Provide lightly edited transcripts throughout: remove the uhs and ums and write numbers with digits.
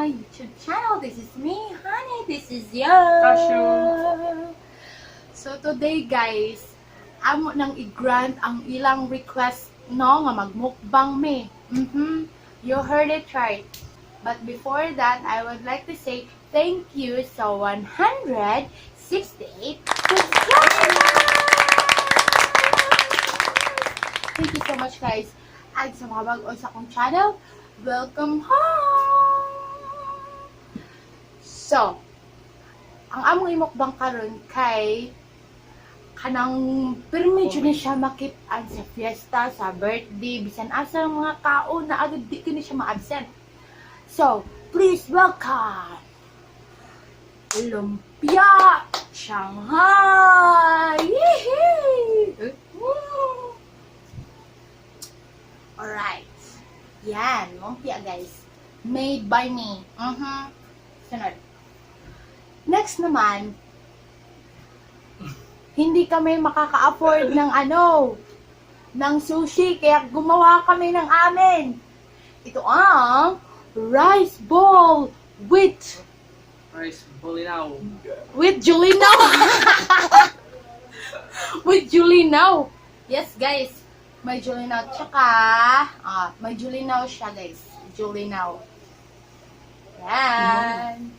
my YouTube channel. This is me, Honey. This is yo. Cashew. So today, guys, amo nang i-grant ang ilang request, no, nga magmukbang me. You heard it right. But before that, I would like to say thank you sa 168 subscribers! Thank you so much, guys. At sa mga bago sa akong channel, welcome home! So, ang among imukbang karon kay kanang pirmi jud ni siya makit-an sa fiesta, sa birthday, bisan asa ang mga kaon na agad di kini siya ma-absent. So, please welcome Lumpia Shanghai! Yee! Woo! Alright. Yan, lumpia, guys. Made by me. Sunod. Next naman, hindi kami makaka-afford ng ano, ng sushi, kaya gumawa kami ng amin. Ito ang rice ball with Rice bolinaw. with Julino. With Julino. Yes, guys. May Julino. Tsaka, may Julino siya, guys. Julino. Yan.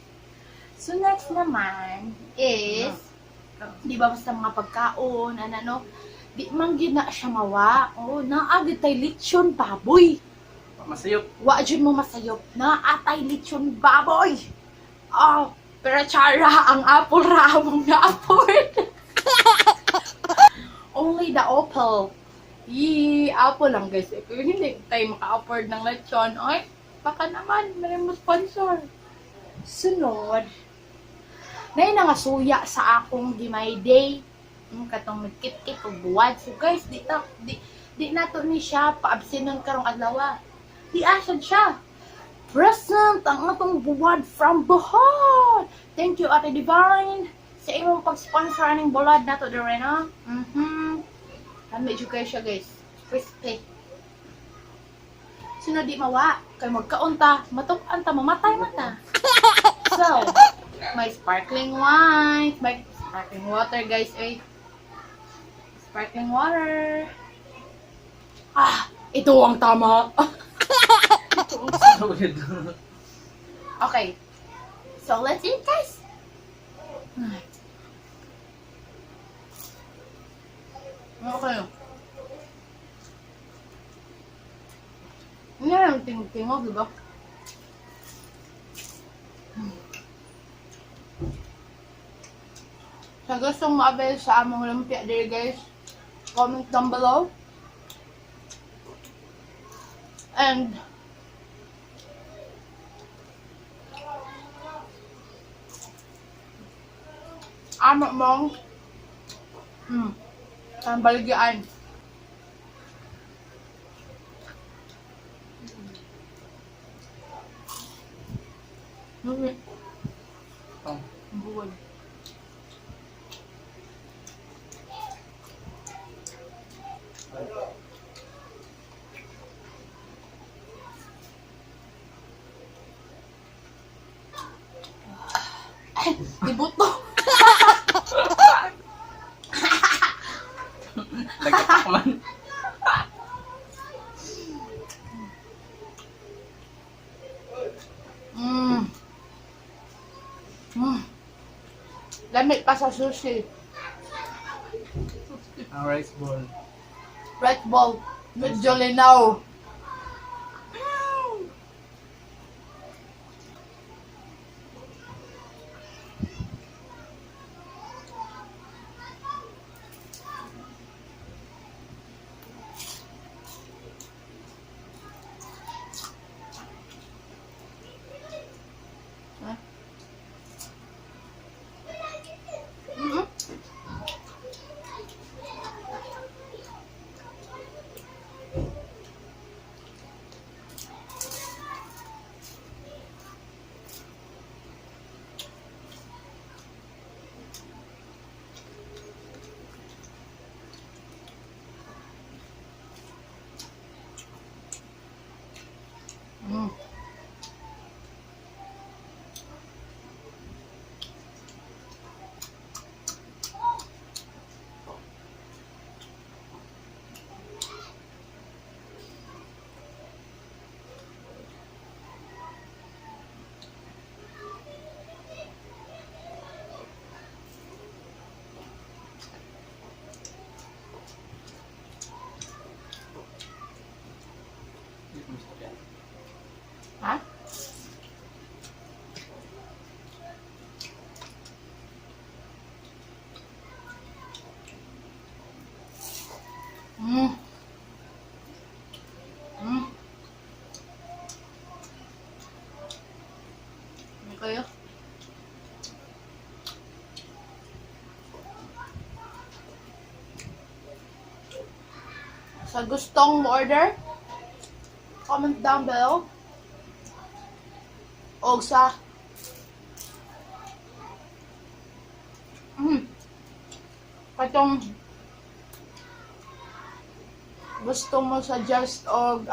So, next naman is, di ba basta mga pagkaon, ano, ano, di man gyud na siya mawa. Oo, naagad tay lechon baboy. Masayop. Wa jud mo masayop. Naatay lechon baboy. Oh, pero chara, ang apple ra among na-afford. Only the apple. Yee, apple lang, guys. Eh, kung hindi tayo maka-afford ng lechon, oy, baka naman, may mo sponsor. Sunod, nay nga suya sa akong di my day. Katong nagkit-kit og buwad. So guys, di ta di, di nato ni siya paabsenon karong adlaw. Di asad siya. Present ang atong buwad from Bohol. Thank you, Ate Divine, sa imong pag-sponsor aning bulad nato dire, no? Lami jud kayo siya, guys. Crispy. Sunod, di mawa kay magkaunta, matuk-an ta, mamatay mata. So, may sparkling wine, may sparkling water, guys, eh. Sparkling water. Ah, ito ang tama. Solid. Okay. So, let's eat, guys. Okay. Hindi na lang tingog-tingog, di ba? Sa gustong ma-avail sa among lumpia there, guys, comment down below. And amo mong ang baligyaan. Oh. Buwan. Ay, dibuto. Nagkatak man. Lamit pa sa sushi. Ang rice ball. Red ball. Medyo linaw. Sa gustong mo order, comment down below. O sa katong gusto mo suggest og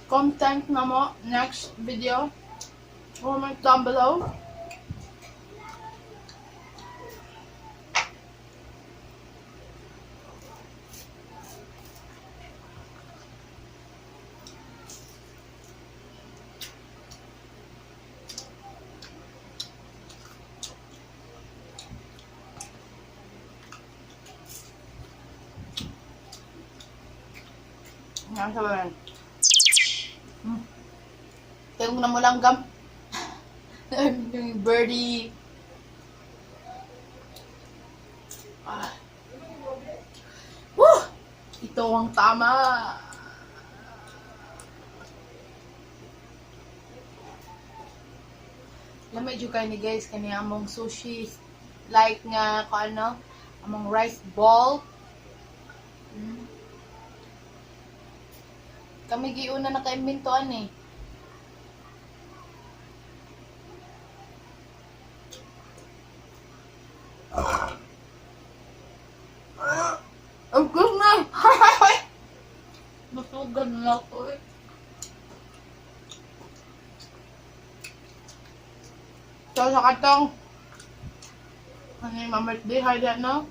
content na mo next video, comment down below. Nga sa ba? Tingnan na mo lang gam. Yung birdie. Ah. Woo! Ito ang tama. Lamay jud kay ni guys kani among sushi like nga ko ano among rice ball. Kami giuna naka-imbento ani. Ang good na! Masugan na ako eh. So, sa katong, ano yung ma-birthday, hi no?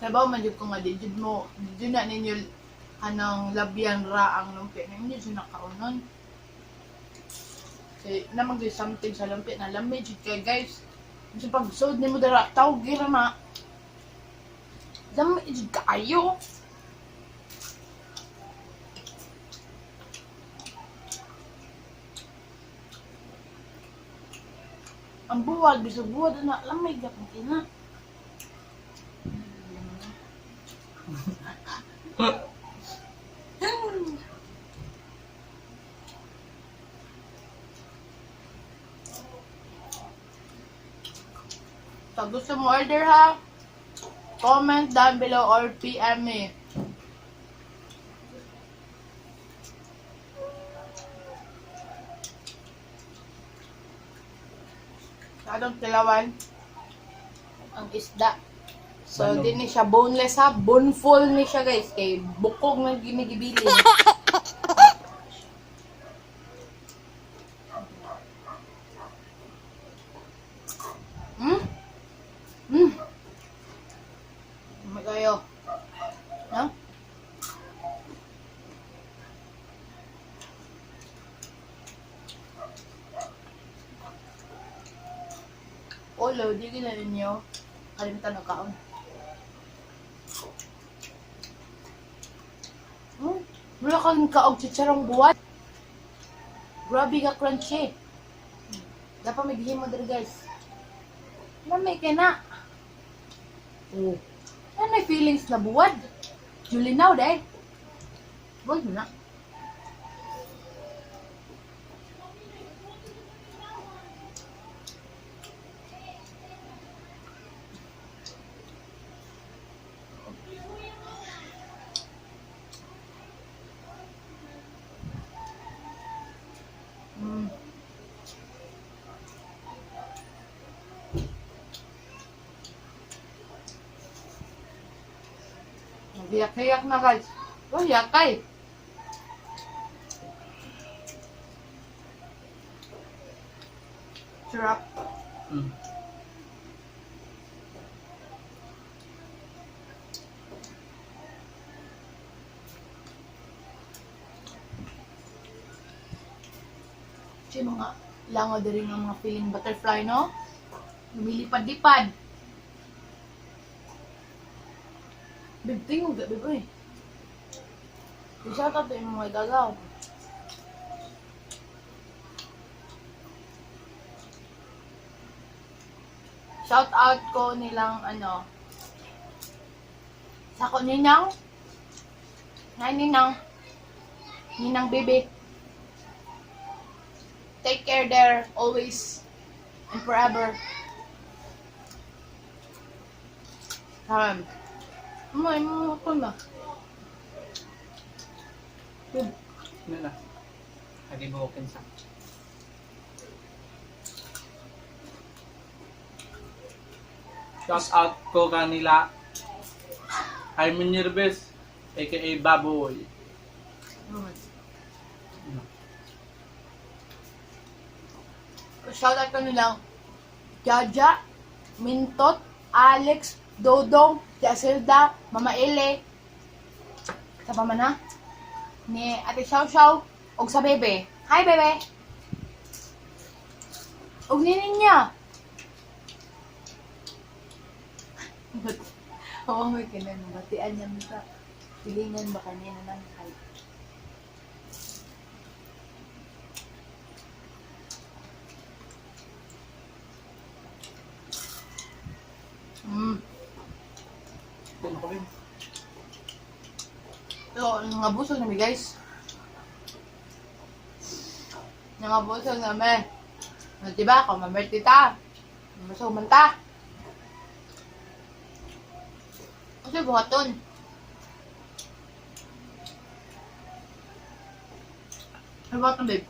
Sabaw man jud ko nga, di jud mo, di jud na ninyo anong labyan ra ang lumpia ninyo, jud nakaunon. Kay, namang jud something sa lumpia na lami jud kay guys. Sa pagsuod nimo dara, tawag gira na. Lami jud kaayo. Ang buwag, bisag buwag na lamig gapon kina. Pag gusto mo order ha, comment down below or PM me. Sa atong tilawan, ang isda. So, Banog. di ni siya boneless ha. Boneful ni siya guys. Kay bukog na ginigibilin. Magayo. No? Olo, di gina ninyo. Kalimutan na kaon. Wala kang kaog chicharong buwan. Grabe ka crunchy. Dapat may gihimo diri guys. Lamay kay na. Oh. Ano may feelings na buwad? Julinaw day. Buwad na. Nagiyak-iyak na guys. Oh, yakay. Sarap. Kasi mga langaw diri nga mga feeling butterfly, no? Lumilipad-lipad. Bib, tingog, bib, uy. I-shout out yung mga gagaw. Shout out ko nilang ano, sa ko ninang, hi ninang, ninang baby. Take care there, always and forever. Mo, mo ko na. Ano na? Lagi buokin sa. Shout out ko kanila Jaime Nirves, aka Baboy. Ano? Shout out ko nilang Jaja, Mintot, Alex, Dodong, Tia Mama Ele, sa pa man na, ni Ate Xiao Xiao, og sa bebe. Hi, bebe! Og ni niya. Oo, may kinan. Batian niya mo sa pilingan ba kanina nang kay. Ano ko rin? So, nangabusog na mi, guys. Nangabusog na mi. No, diba? Kung mamerti ta. Busog man ta. Kasi buhaton. Ano buhaton, babe?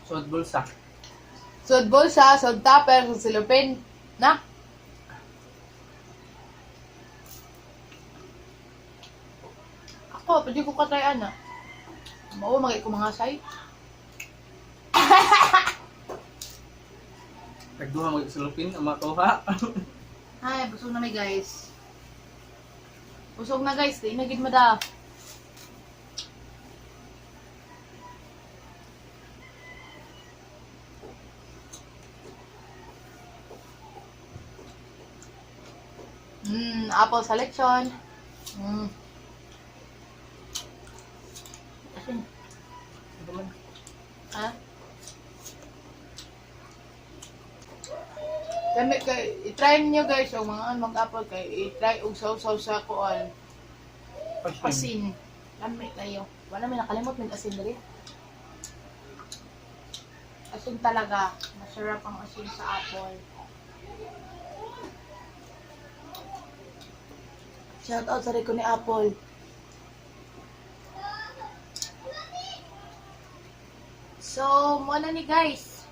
Sod bulsa. Sod bulsa, sod tupper, sod silupin. Na? Ako, pwede ko katry ana. Mao magay ko mga say. Nagduha mo sulupin ang makuha. Ay, busog na may guys. Busog na guys, di na gid mada. Apple selection. Asin. Ano man? Ha? Dami kay i-try niyo guys og mga mag-apple kay i-try og sausaw sa kuan. Asin. Asin. Lami kayo. Wala may nakalimot may asin diri. Asin talaga. Masarap ang asin sa apple. Shout out sa Rico ni Apple. So, mo na ni guys.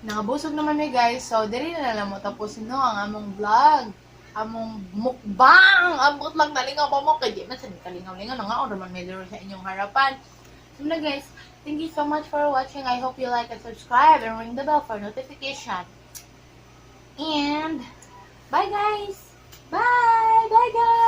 Nakabusog naman mi guys. So, diri na lang mo tapusin no ang among vlog. Among mukbang! Abot lang talingaw pa mo. Kaya di man sa kalingaw-lingaw na nga. Or man may laro sa inyong harapan. So na guys, thank you so much for watching. I hope you like and subscribe and ring the bell for notification. And, bye guys! Bye! Bye guys!